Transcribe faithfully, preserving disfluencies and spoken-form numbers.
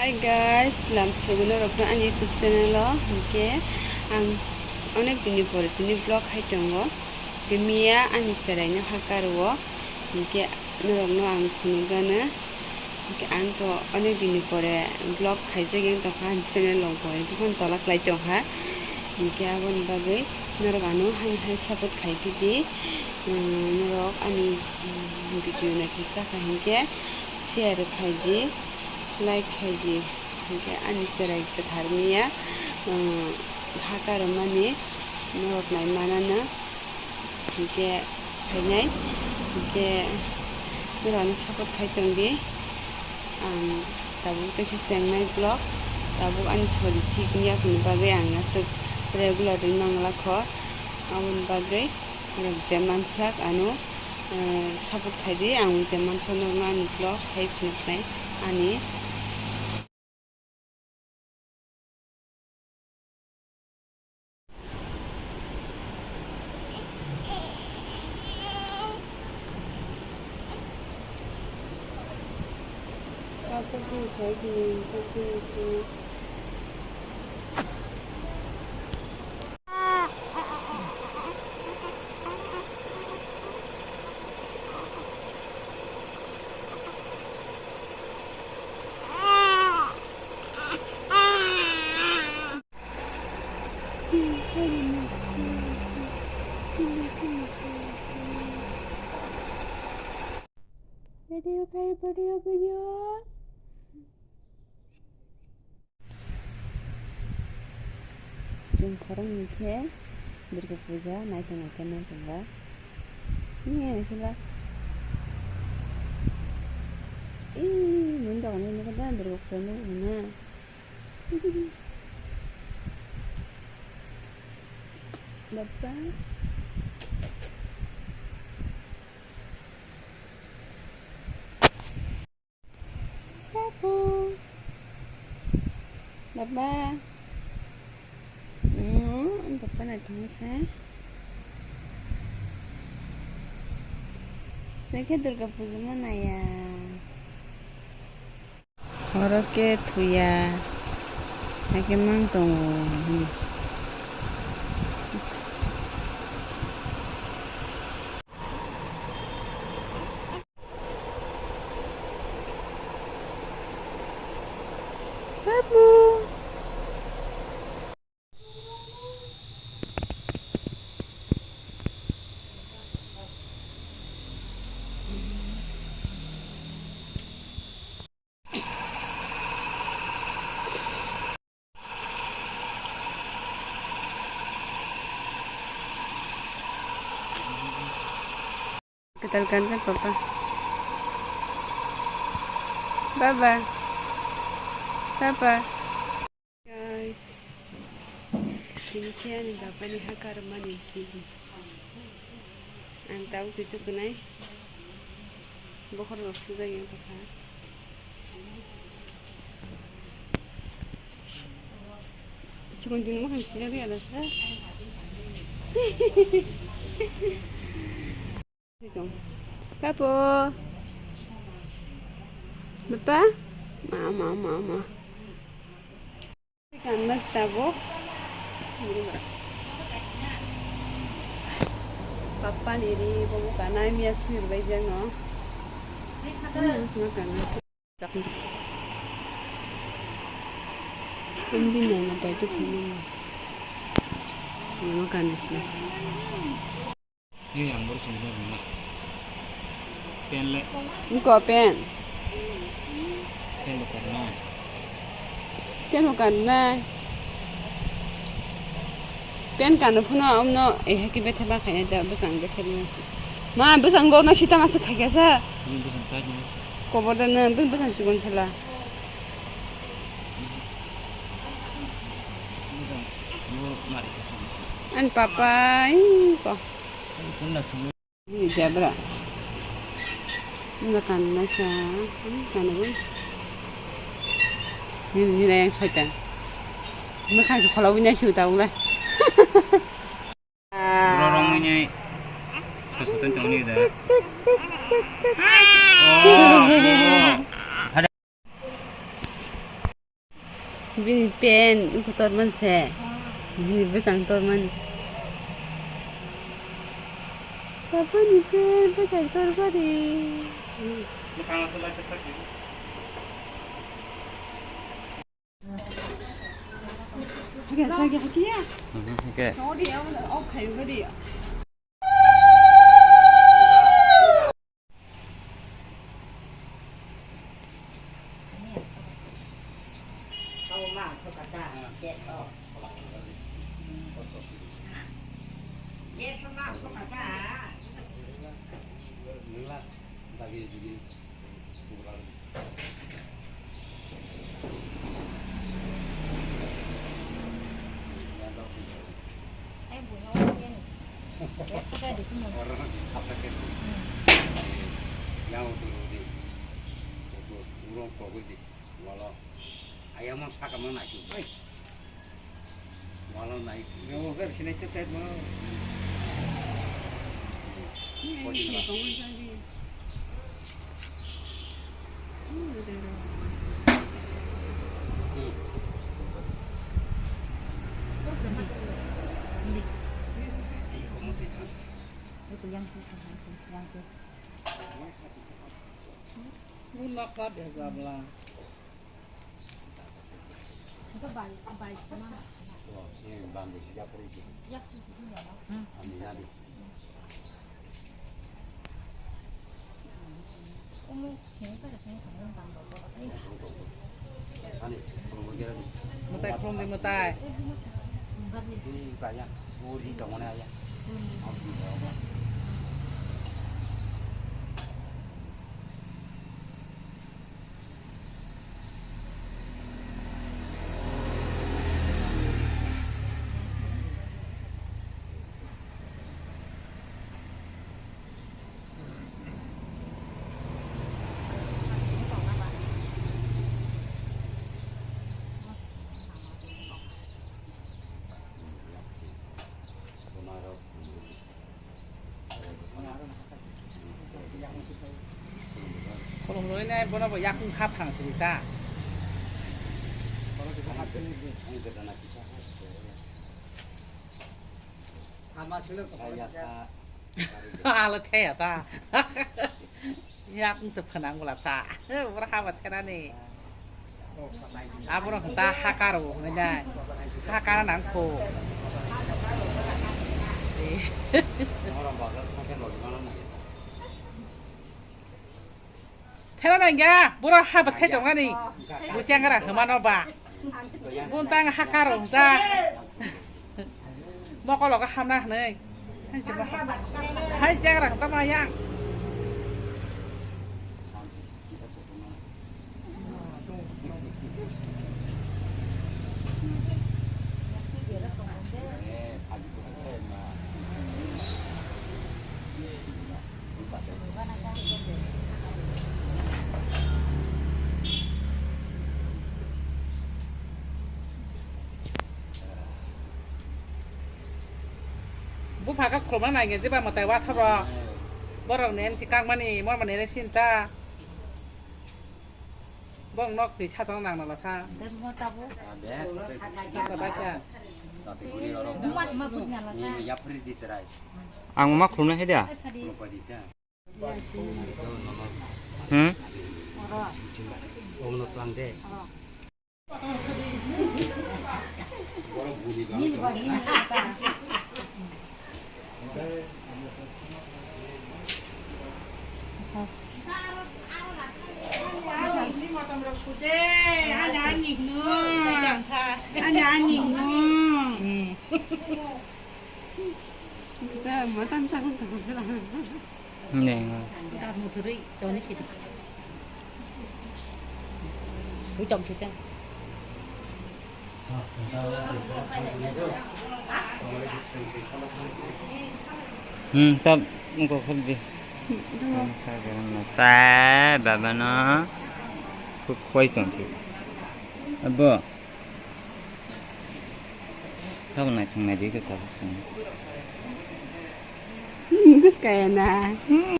Hi guys, lamsogo norokno ani YouTube channel o, hinkhe ang onek dini pore tini vlog khai tongo. Khe miya ani chwraino ha karuo, hinkhe norokno ang phunukgano. Hinkhe ang to onek dini pore vlog khaijak wng tongkha, ani channel rok bo buphang tola khlai tongkha. Hinkhe aboni bagwi norok ano hai hai support khai di, norok ani video naikhe chakha hinkhe share khai di. Like khai di, hinkhe ani chwrai kwthar miya, um, ha karwmani norok nai manano, hinkhe phainai, hinkhe norokno support khai tong di. Ang tabuk teisa chengnai vlog, tabuk ani sori thik wngya hwnwi bagwi ang aswk regular wngwi mangla kho, aboni bagwi norok je mansak ano. Eh, support khai di, ang je mansa norokno ani vlog khai phunuknai ani. Video khe, video, video. Chwng khoroknwi khe Durga puja naithok naithok naithok ba. Ni ani sila. Ih, muni dogan nukha da Durga puja nukha na. Baba. Babu. Baba. Hmm, Baba na thangsa. Saya Durga puja mana ya? Oro khe thuya, hakhe mang tongo. Babu. Kwtal kanjak papa. Baba. Papa. Guys, tini khe ani bapani ha karmani. Ang tabuk twi tukunai. Bokhorok sujak yang tongkha. Chikon tini mokhang sijak ya lasa. Papo. Bapa. Mama, mama. Kanna tabuk. Papa ni ri bobo kanai miya suir bai jang no. Hmm, ma kanna. Hindi na na pai tu phone. Ni ma kanna sna. Ni ang bor sung na na. Pen le. Niko pen. Pen lo karna. Pen lo karna. Pen kanu phuno omno eha ki bethe ba khaina da bwsang bethe ba si. Ma bwsang bo ma sita ma se khaikha sa. Ni bwsang ta ni. Kobor da na bin bwsang sigon sala. Bwsang bo mari kha sa. An papa iko. Kunna sung. Ni jabra. Ni kan na sa. Ni kan bo. Ni ni na yang soitan. Ni kan khola bu na su ta ulai. Bro rong ini. Sosotan tong ni da. Oh. Bini pen wngkha torman se. Bini bwsang torman. Baba ni pen bwsang tormani. Hake, sagi hake ya. Mhm, hake. Nodi ya, ok, kayu gadi ya. Yang udah di, udah urung kau di, walau ayam mau saka mau nasi, hei, walau naik. Yo, kan sini cetet mau. Kau di mana? Mwtai khulumdi mwtai. Khulumlwi nai bono bo yakung kha phang siri ta. Alo theya ta. Yakung se phanang bwla sa. Bwra haba therani. Aboro hwnta hakaro hwnwi nai. Hakara nang kho. Thera nang ya, bwra haba thai tongani. Bo chengra hwmano ba. Buntang hakaro hwnsa. Mokologo hamna hwnwi. Hai jagra tamo yang. Buphakhe khulumna nainai diba mwtai wathabrok. Borok ni M C kakmani, mormani re sinta. Bong nok twi sajak nang nala sa. Nang sa bai sa. Ang ma khulumna hai da. Hmm? Neng. Hmm, tab, engko khuldi. Ta, baba no. Khuk khoi tong si. Abo. Tabuk naithok naidi khe tabuk song. Bwskaya na.